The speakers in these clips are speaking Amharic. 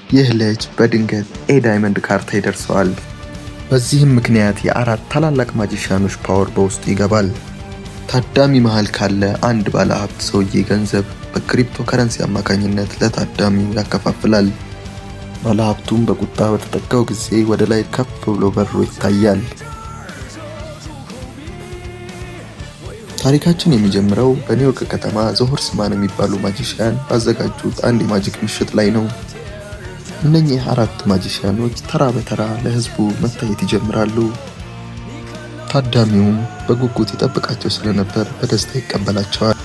ይህ ልጅ በድንገት A diamond ካርታ ይደርሰዋል። በዚህም ምክንያት የአራት ታላላቅ magician ኖች power በውስጡ ይገባል። ታዳሚ መሃል ካለ አንድ ባለሀብት ሰውዬ ገንዘብ በክሪፕቶ ከረንሲ አማካኝነት ለታዳሚው ያከፋፍላል። ባለሀብቱም በቁጣ በተጠጋው ጊዜ ወደ ላይ ከፍ ብሎ በሮ ይታያል። ታሪካችን የሚጀምረው በኒውዮርክ ከተማ The Horsemen የሚባሉ magician ባዘጋጁት አንድ የ magic ምሽት ላይ ነው። እነኚህ አራት magician ኖች ተራ በተራ ለህዝቡ መታየት ይጀምራሉ። ታዳሚውም በጉጉት ይጠብቃቸው ስለነበር በደስታ ይቀበላቸዋል።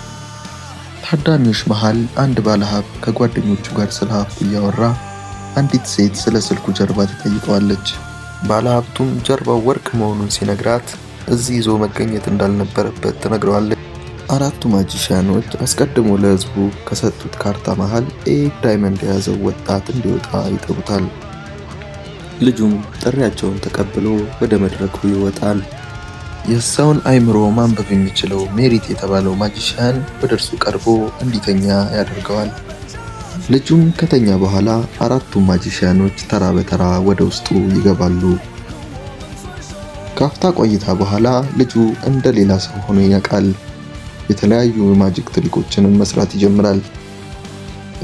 ታዳሚዎች መሃል አንድ ባለሀብት ከጓደኞቹ ጋር ስለ ሀብቱ እያወራ አንዲት ሴት ስለ ስልኩ ጀርባ ትጠይቀዋለች። ባለሀብቱም ጀርባው ወርቅ መሆኑን ሲነግራት እዚህ ይዞ መገኘት እንዳልነበረበት ትነግረዋለች። አራቱ magician ኖች አስቀድሞ ለህዝቡ ከሰጡት ካርታ መሃል A diamond የያዘው ወጣት እንዲወጣ ይጠሩታል። ልጁም ጥሪያቸውን ተቀብሎ ወደ መድረኩ ይወጣል። የሰውን አይምሮ ማንበብ የሚችለው ሜሪት የተባለው magician ወደ እርሱ ቀርቦ እንዲተኛ ያደርገዋል። ልጁም ከተኛ በኋላ አራቱም magician ኖች ተራ በተራ ወደ ውስጡ ይገባሉ። ካፍታ ቆይታ በኋላ ልጁ እንደ ሌላ ሰው ሆኖ ይነቃል። የተለያዩ magic trick ኦችንም መስራት ይጀምራል።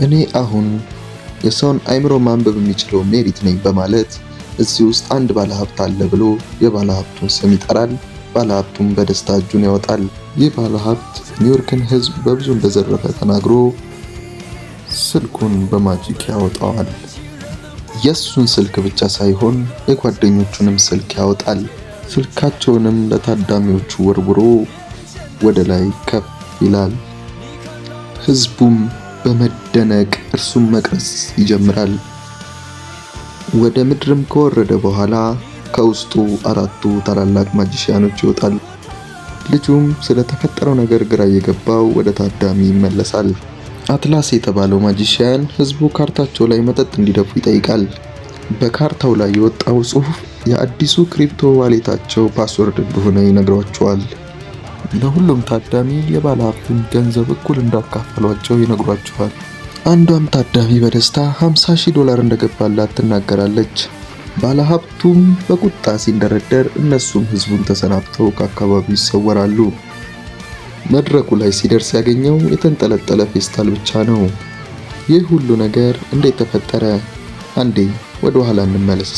እኔ አሁን የሰውን አይምሮ ማንበብ የሚችለው ሜሪት ነኝ በማለት እዚህ ውስጥ አንድ ባለሀብት አለ ብሎ የባለሀብቱን ስም ይጠራል። ባለሀብቱም በደስታ እጁን ያወጣል። ይህ ባለሀብት ኒውዮርክን ሕዝብ በብዙ እንደዘረፈ ተናግሮ ስልኩን በ magic ያወጣዋል። የእሱን ስልክ ብቻ ሳይሆን የጓደኞቹንም ስልክ ያወጣል። ስልካቸውንም ለታዳሚዎቹ ወርውሮ ወደ ላይ ከፍ ይላል። ህዝቡም በመደነቅ እርሱን መቅረጽ ይጀምራል። ወደ ምድርም ከወረደ በኋላ ከውስጡ አራቱ ታላላቅ magician ኖች ይወጣሉ። ልጁም ስለተፈጠረው ነገር ግራ እየገባው ወደ ታዳሚ ይመለሳል። አትላስ የተባለው magician ህዝቡ ካርታቸው ላይ መጠጥ እንዲደፉ ይጠይቃል። በካርታው ላይ የወጣው ጽሑፍ የአዲሱ crypto wallet ኣቸው password እንደሆነ ይነግሯቸዋል። ለሁሉም ታዳሚ የባለሀብቱን ገንዘብ እኩል እንዳካፈሏቸው ይነግሯቸዋል። አንዷም ታዳሚ በደስታ 50 ሺህ ዶላር እንደገባላት ትናገራለች። ባለሀብቱም በቁጣ ሲንደረደር እነሱም ህዝቡን ተሰናብተው ከአካባቢው ይሰወራሉ። መድረኩ ላይ ሲደርስ ያገኘው የተንጠለጠለ ፌስታል ብቻ ነው። ይህ ሁሉ ነገር እንዴት ተፈጠረ? አንዴ ወደ ኋላ እንመለስ።